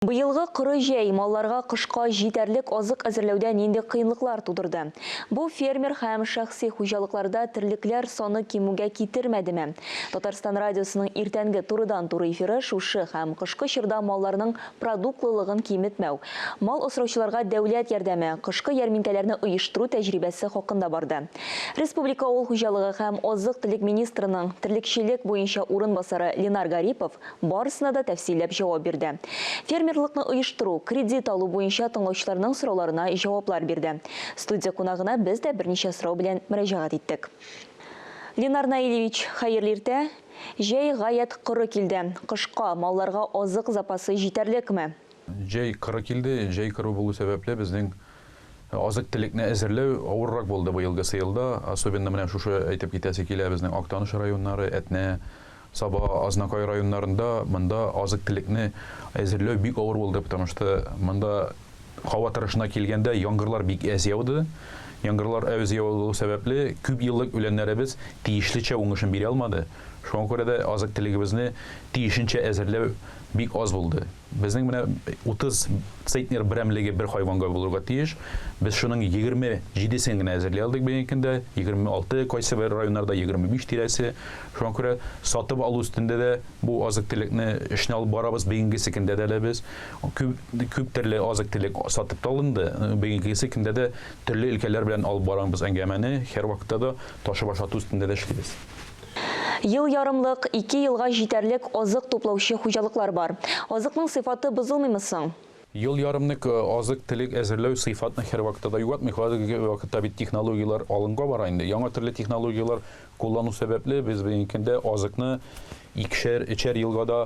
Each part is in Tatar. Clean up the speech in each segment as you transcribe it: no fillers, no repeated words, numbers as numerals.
Быелгы коры җәй малларга кышка җитәрлек азык әзерләүдә нинди кыенлыклар тудырды? Бу фермер һәм шәхси хуҗалыкларда терлекләр саны кимүгә китермәдеме? Татарстан радиосының иртәнге турыдан-туры эфиры шушы һәм кышкы чорда малларның продуктлылыгын киметмәү, мал асраучыларга дәүләт ярдәме, кышкы ярминкәләрне оештыру тәҗрибәсе хакында барды. Республика авыл хуҗалыгы һәм азык-төлек министрының терлекчелек буенча урынбасары Ленар Гарипов Барысына да тәфсилләп җавап бирде. Фермерлыкны оештыру, кредит алу буенча тыңлаучыларның сорауларына җаваплар бирде. Студия кунагына без дә берничә сорау белән мөрәҗәгать иттек. Ленар Наилевич, хәерле иртә. Җәй гаять коры килде. Кышка малларга азык запасы җитәрлекме? Җәй коры килде. Җәй коры булу сәбәпле, безнең азык-төлекне әзерләү авыррак булды быелгысы елда. Особенно менә шушы әйтеп китәсе килә, безнең Актаныш районнары, Әтнә, Саба, Азнакай районнарында монда азык-төлекне әзерләү бик авыр булды, потому что монда һава торышына килгәндә яңгырлар бик әз яуды. Яңгырлар әз яву сәбәпле, күп еллык үләннәребез тиешлечә уңышын бирә алмады. Шуңа күрә дә азык-төлегебезне тиешенчә әзерләү бик аз булды. Безнең менә 30 центнер берәмлеге бер хайванга булырга тиеш. Без шуның 27-сен генә әзерли алдык бүгенге көндә. 26, кайсы бер районнарда 25 тирәсе. Шуңа күрә сатып алу өстендә дә бу азык-төлекне эшне алып барабыз. Бүгенгесе көндә дә әле без күп, күп төрле азык-төлек сатып та алынды. Бүгенгесе көндә дә төрле өлкәләр белән алып барабыз әңгәмәне. Һәрвакытта да ташып ашату өстендә дә эшлибез. Ел ярымлык, ике елга җитәрлек азык туплаучы хуҗалыклар бар. Азыкның сыйфаты бозылмыймы соң? Ел ярымлык азык-төлек әзерләү сыйфатны һәрвакытта да югалтмый. Хәзерге вакытта бит технологияләр алынга бара инде. Яңа төрле технологияләр куллану сәбәпле, без бүгенге көндә азыкны икешәр, өчәр елга да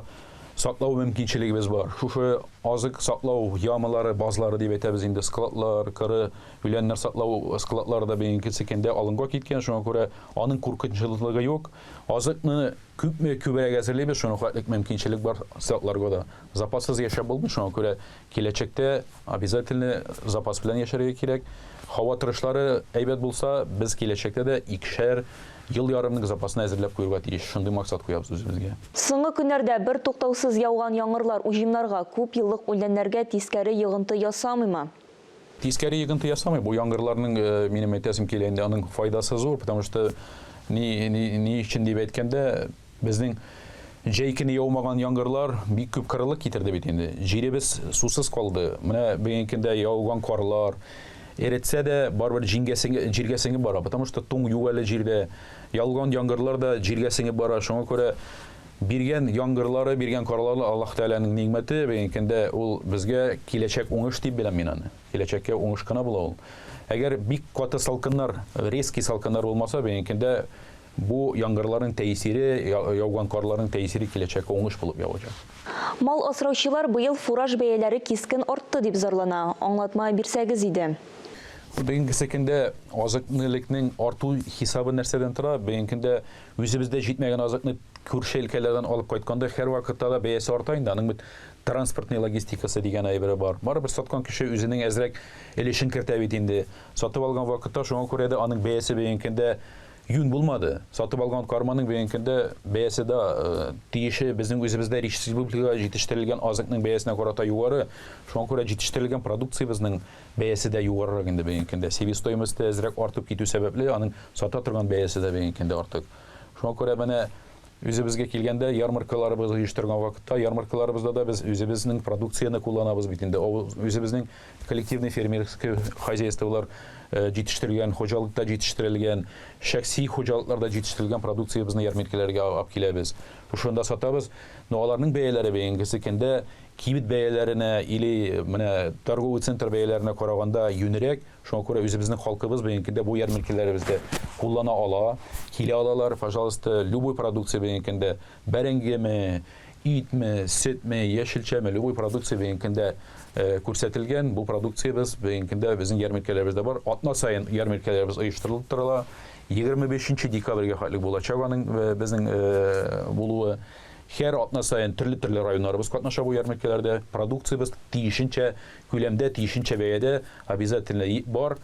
саклау мөмкинчелегебез бар. Шушы азык саклау ямалары, базлары дип әйтәбез инде, складлар, коры үләннәр саклау складлары да бүгенге көндә алынга киткән. Шуңа күрә Аның куркынычсызлыгы юк. Азыкны күпме күбрәк әзерлибез, шуның хәтлек мөмкинчелек бар сакларга да. Запассыз яшәп булмый, шуңа күрә киләчәктә обязательно запас белән яшәргә кирәк. Һава торышлары әйбәт булса, без киләчәктә дә икешәр ел ярымның запасын әзерләп куярга тиеш. Шундый максат куябыз үзебезгә. Соңгы көннәрдә бертуктаусыз яуган яңгырлар уҗымнарга, күпьеллык үләннәргә тискәре йогынты ясамыймы? Тискәре йогынты ясамый. Бу яңгырларның, минем әйтәсем килә инде, аның файдасы зур, потому что ни, ни, ни өчен дип әйткәндә, безнең җәй көне яумаган яңгырлар бик күп кырылык китерде бит инде. Җиребез сусыз калды. Менә бүгенге көндә яуган карлар эретсә дә, барыбер җиңгә сеңе, җиргә сеңеп бара, потому что туң юк әле җирдә. Яуган яңгырлар да җиргә сеңеп бара. Шуңа күрә Биргән яңгырлары, биргән карлары Аллаһ Тәгаләнең нигъмәте, бүгенге көндә ул безгә киләчәк уңыш дип беләм мин аны. Киләчәккә уңыш кына була ул. Әгәр бик каты салкыннар, резкий салкыннар булмаса, бүгенге көндә бу яңгырларның тәэсире, яуган карларның тәэсире киләчәккә уңыш булып явачак. Мал асраучылар быел фураж бәяләре кискен артты дип зарлана. Аңлатма бирсәгез иде. Бүгенгесе көндә азык-төлекнең арту хисабы нәрсәдән тора? Бүгенге көндә Үзебездә җитмәгән азыкны күрше өлкәләрдән алып кайтканда һәрвакытта да бәясе арта инде, аның бит транспортный логистикасы дигән әйбере бар. Барыбер саткан кеше үзенең әзрәк өлешен кертә бит инде. Сатып алган вакытта шуңа күрә дә аның бәясе бүгенге көндә юнь булмады. Сатып алган карманың бүгенге көндә бәясе дә э, тиеше безнең үзебездә республикада җитештерелгән азыкның бәясенә карата югары. Шуңа күрә җитештерелгән продукциябезнең бәясе дә югарырак инде бүгенге көндә. Себестоимость әзрәк артып китү сәбәпле, аның сата торган бәясе дә бүгенге көндә артык. Шуңа күрә менә үзебезгә килгәндә, ярмаркаларыбыз оештырган вакытта, ярмаркаларыбызда да без үзебезнең продукцияне кулланабыз бит инде. Үзебезнең коллективный фермерский хозяйстволар э, җитештерелгән, хуҗалыкта җитештерелгән, шәхси хуҗалыкларда җитештерелгән продукциябезне ярминкәләргә алып киләбез. Шушында сатабыз. Но аларның бәяләре бүгенге көндә Кибет бәяләренә или менә торговый центр бәяләренә караганда юнерәк. Шуңа күрә үзебезнең халкыбыз бүгенге көндә бу ярминкәләребездә куллана ала, килә алалар. Пожалуйста, любой продукция бүгенге көндә бәрәңгеме, итме, сөтме, яшелчәме, любой продукция бүгенге көндә э, күрсәтелгән. Бу продукциябез бүгенге көндә безнең ярминкәләребездә бар. Атна саен ярминкәләребез оештырылып торыла. 25 декабрьгә хәтлек булачак аның э, безнең э, булуы. Һәр атна саен төрле-төрле районнарыбыз катнаша бу ярминкәләрдә. Продукциябез тиешенчә күләмдә, тиешенчә бәядә обязательно бар.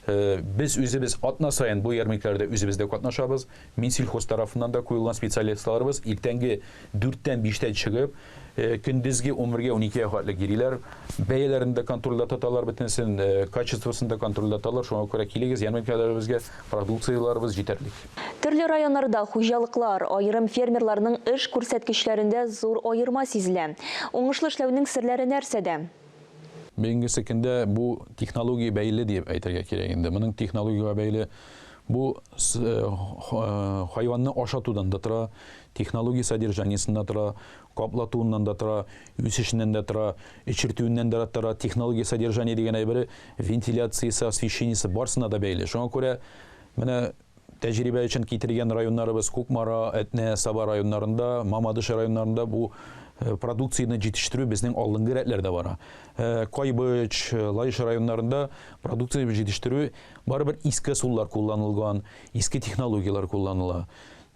Без үзебез атна саен бу ярминкәләрдә үзебез дә катнашабыз. Минсельхоз тарафыннан да куелган специалистларыбыз иртәнге дүрттән, биштән чыгып, Көндезге 11-гә, 12-гә хәтле йөриләр. Бәяләрен дә контрольдә тоталар бөтенесен, качествосын да контрольдә тоталар. Шуңа күрә килегез, ярминкәләребезгә, продукцияләребез җитәрлек. Төрле районнарда хуҗалыклар, аерым фермерларның эш күрсәткечләрендә зур аерма сизелә. Уңышлы эшләүнең серләре нәрсәдә? Бүгенгесе көндә бу технология бәйле дип әйтергә кирәк инде. Моның технологиягә бәйле бу хайванны ашатудан да тора, технология содержаниесеннән дә тора, каплатуыннан да тора, үсешеннән дә тора, эчертүеннән дә тора, технология содержание дигән әйбере, вентиляциясе, освещениесе барысына да бәйле. Шуңа күрә менә Тәҗрибә өчен китергән районнарыбыз Кукмара, Әтнә, Саба районнарында, Мамадыш районнарында бу продукцияне җитештерү безнең алдынгы рәтләрдә бара. Кайбыч, Лаеш районнарында продукция җитештерү барыбер иске ысуллар кулланылган, иске технологияләр кулланыла.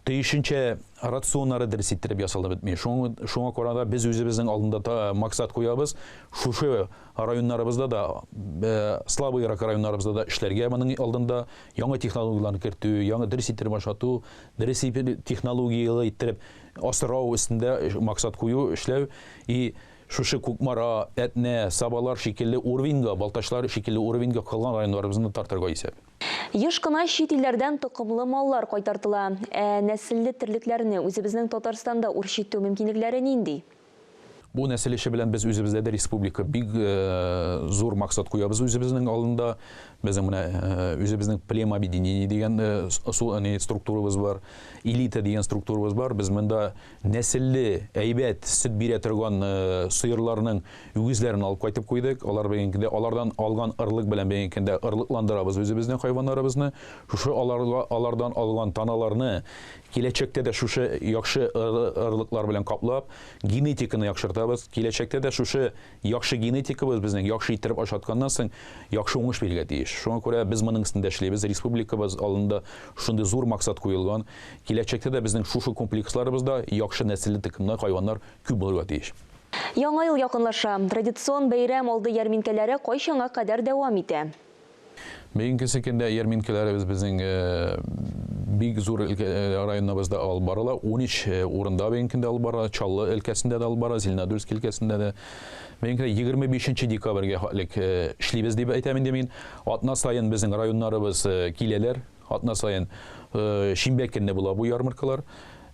Тиешенчә рационнары дөрес иттереп ясалып бетми. Шуңа, шуңа күрә дә без үзебезнең алдында та максат куябыз. Шушы районнарыбызда да, слабыйрак районнарыбызда да эшләргә моның алдында яңа технологияләрне кертү, яңа дөрес иттереп ашату, дөрес технологияле иттереп асрау өстендә максат кую, эшләү и шушы Кукмара, Әтнә, Сабалар шикелле уровеньга, Балтачлар шикелле уровеньга калган районнарыбызны тартырга исәп. Еш кына чит илләрдән токымлы маллар кайтартыла. Ә нәселле терлекләрне үзебезнең Татарстанда үрчетү мөмкинлекләре нинди? Бу нәсел эше белән без үзебездә дә республика бик зур максат куябыз үзебезнең алдында. Безнең менә үзебезнең племобъединение дигән структурабыз бар, элита дигән структурабыз бар. Без монда нәселле, әйбәт сөт бирә торган сыерларның үгезләрен алып кайтып куйдык. Алар бүгенге көндә алардан алган ырлык белән бүгенге көндә ырлыкландырабыз үзебезнең хайваннарыбызны. Шушы аларга алардан алган таналарны киләчәктә дә шушы яхшы ырлыклар белән каплап, Генетиканы яхшыртабыз. Киләчәктә дә шушы яхшы генетикабыз безнең яхшы иттереп ашатканнан соң яхшы уңыш бирергә тиеш. Шуңа күрә без моның өстендә эшлибез. Республикабыз алдында шундый зур максат куелган. Киләчәктә дә безнең шушы комплексларыбызда яхшы нәселле токымлы хайваннар күп булырга тиеш. Яңа ел якынлаша. Традицион бәйрәм алды ярминкәләре кайчанга кадәр дәвам итә? Бүгенгесе көндә ярминкәләребез безнең бик зур районыбызда алып барыла. 13 урында бүгенге көндә алып барыла. Чаллы өлкәсендә дә алып барыла, Зеленодольск өлкәсендә дә. Бүгенге көндә 25 декабрьгә хәтлек эшлибез дип әйтәм инде мин. Атна саен безнең районнарыбыз киләләр. Атна саен шимбә көнне була бу ярмаркалар.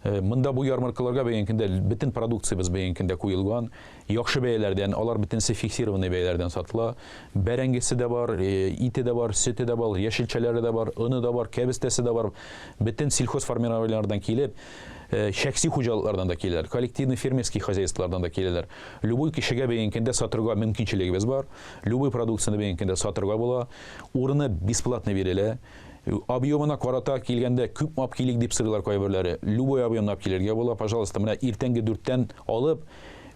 Монда бу ярмаркаларга бүгенге көндә бөтен продукциябез бүгенге көндә куелган. Яхшы бәяләрдән, алар бөтенесе фиксированный бәяләрдән сатыла. Бәрәңгесе дә бар, ите дә бар, сөте дә бар, яшелчәләре дә бар, оны да бар, кәбестәсе дә бар. Бөтен сельхозформированиеләрдән килеп, шәхси хуҗалыклардан да киләләр, коллективный фермерский хозяйстволардан да киләләр. Любой кешегә бүгенге көндә сатырга мөмкинчелегебез бар. Любой продукцияне бүгенге көндә сатырга була. Урыны бесплатно бирелә. Объемына карата килгәндә күпме алып килик дип сорыйлар кайберләре. Любой объемны алып килергә була, пожалуйста. Менә иртәнге дүрттән алып,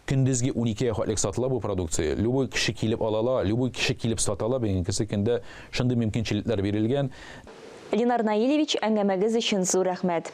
көндезге уникегә хәтлек сатыла бу продукция. Любой кеше килеп ала ала, любой кеше килеп сата ала. Бүгенгесе көндә шундый мөмкинчелекләр бирелгән. Ленар Наилевич, әңгәмәгез өчен зур рәхмәт.